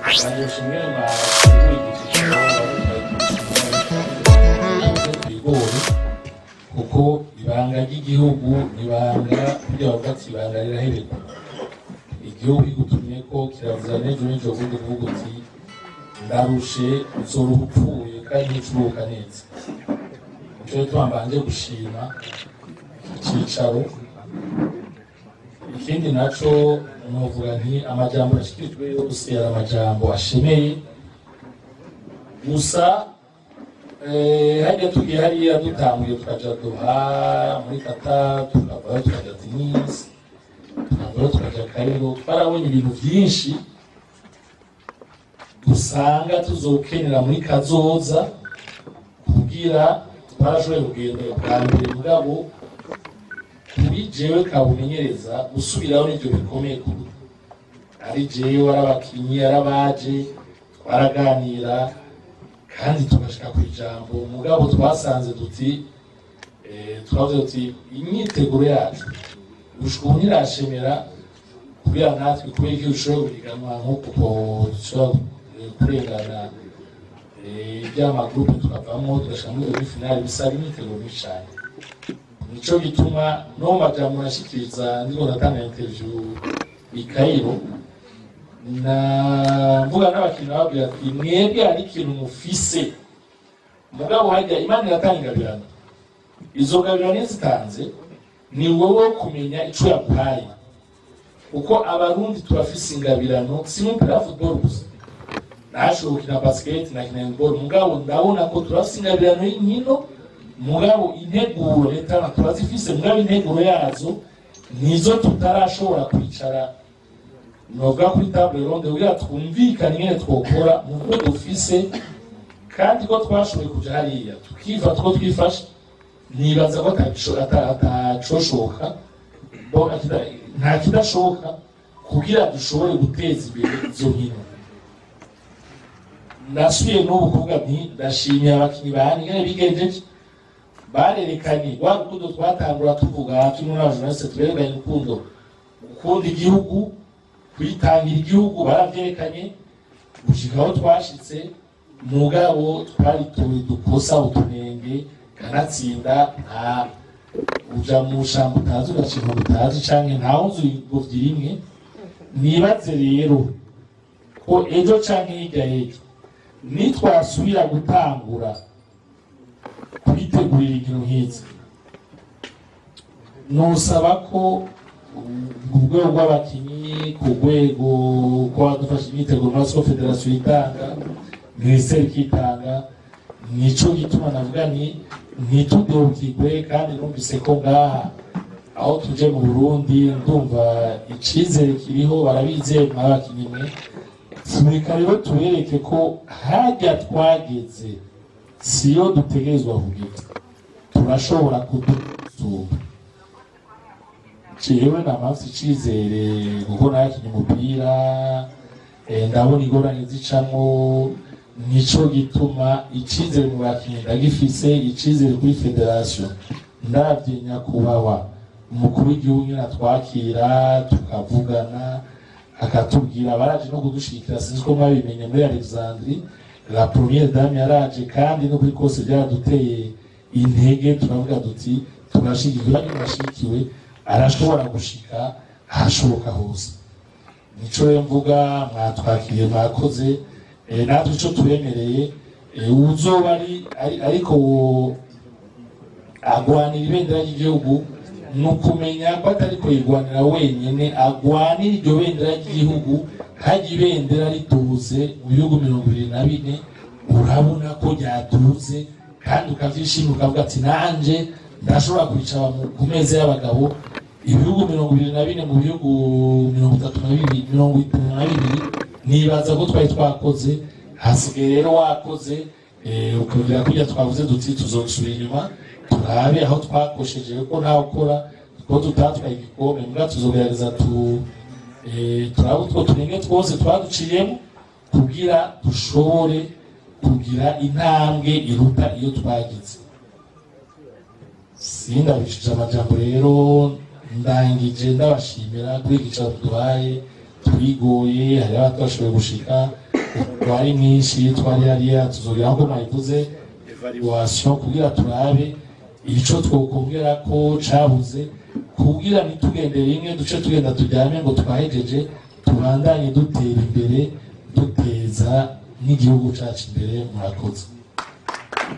Banyoshimwe ibigori, kuko ibanga ry'igihugu ibanga kugira bavuga ati ibanga riraherekwa. Igihugu kigutumye ko kiravuza n'ejo n'ejo bundi kuvuga uti ndarushe, uzoruha upfuye kandi nticuruka neza. Nico gituma mbanje gushima icicaro. Ikindi naco novuga nti amajambo yashikirijwe yose yari amajambo ashemeye. Gusa harya tugiye hariya, dutanguye tukaja Doha muri Qatar, tukavayo tukaja Tunis, tukavayo tukaja Cairo, twarabonye ibintu vyinshi dusanga tuzokenera muri kazoza. Kugira twarashoboye kugenda bwa mbere, mugabo kuri jewe kabumenyereza gusubiraho nivyo bikomeye kuruta ari jewe, ari abakinyi, ari abaje, twaraganira kandi tugashika ku ijambo. Mugabo twasanze duti twavuze tuti imyiteguro yacu gushika ubu ntirashemera kubera natwe, kubera ko dushobora guhiganwa nk'uko dushobora kurengana iby'ama groupes, tukavamo tugashika muri demi finale, bisaba imyiteguro myinshi cane. Nico gituma no mu majambo nashikiriza ndiko ndatanga interview i Cairo, na mvuga n'abakinyi, babwira ati mwebwe hari ikintu mufise, mugabo harya Imana iratanga ingabirano. Izo ngabirano iyo zitanze, ni wowe kumenya ico yaguhaye, kuko Abarundi turafise ingabirano, si umupira wa football gusa, nashoboye gukina basket, nakina handball, mugabo ndabona ko turafise ingabirano y'inkino. Mugabo integuro leta turazifise, mugabo integuro yazo nizo tutarashobora kwicara, novuga kuri table ronde, kugira twumvikane ingene twokora mu bwo dufise. Kandi ko twashoboye kuja hariya tukiva two twifashe, nibaza ko atacoshoka bo nta kidashoboka kugira dushobore guteza imbere izo nkino. Ndasubiye n'ubu kuvuga nti ndashimiye abakinyi banje ingene bigenjeje, barerekanye rwa rukundo twatangura tuvuga turi muri abajournaliste, turerekanye urukundo, gukunda igihugu, kwitangira igihugu, baravyerekanye gushika aho twashitse. Mugabo twaritoye dukosa utunenge, kanatsinda nta uja mu shamba utazi ugacinka utazi canke ntawuzi ingobyi rimwe. Nibaze rero ko ejo canke hirya y'ejo nitwasubira gutangura kwitegurira inkino nk'izi, nusaba ko ku rwego rw'abakinyi, ku rwego rw'abadufasha imyiteguro muri siko fédération itanga, minisiteri ikitanga. Nico gituma navuga nti ntitudebukirwe. Kandi numvise ko ngaha aho tuje mu Burundi, ndumva icizere kiriho, barabizeye mwabakinyi mwe. Reka rero tubereke ko harya twageze siyo dutegerezwa kugira, turashobora kudusumba. Jewe namafise icizere kuko nakinye umupira, ndabona ingorane zicamwo. Nico gituma icizere mu bakinyi ndagifise, icizere kuri fédération, ndavye nyakubahwa umukuru w'igihugu nyene atwakira, tukavugana, akatubwira, baraje no kudushigikira. Sinzi ko mwabimenye, muri Alexandrie la première dame yaraje, kandi no kuri kose byaraduteye intege, turavuga duti turashigikiwe, kandi turashigikiwe, arashobora gushika ahashoboka hose. Nico rero mvuga, mwatwakiriye, mwakoze. Natwe ico tubemereye, uzoba ariko agwanira ibendera ry'igihugu, ni ukumenya ko atariko yigwanira wenyene, agwanira iryo bendera ry'igihugu. Hajya ibendera riduze mu bihugu 24, urabona ko ryaduze kandi ukavyishimira, ukavuga ati nanje ndashobora kwicara ku meza y'abagabo. Ibihugu 24 mu bihugu 32, 32, nibaza ko twari twakoze. Hasigaye rero wakoze, ukagira kurya twavuze duti tuzosubira inyuma turabe aho twakosheje, ko ntawe ukora ko tutatwaye igikombe, mbwa tuzogerageza tu turabe utwo turenge twose twaduciyemo kugira dushobore kugira intambwe iruta iyo twagize. Sindabishije amajambo rero, ndangije ndabashimira kuri iki cyicaro duhaye. Twigoye, hari abatashoboye gushika. Wari mwinshi, twari hariya, tuzogira nko mwabivuze évaluation kugira turabe ico twokongera ko cabuze, kugira ntitugende rimwe duce tugenda turyame ngo twahejeje. Tubandanye dutera imbere, duteza n'igihugu cacu imbere. Murakoze.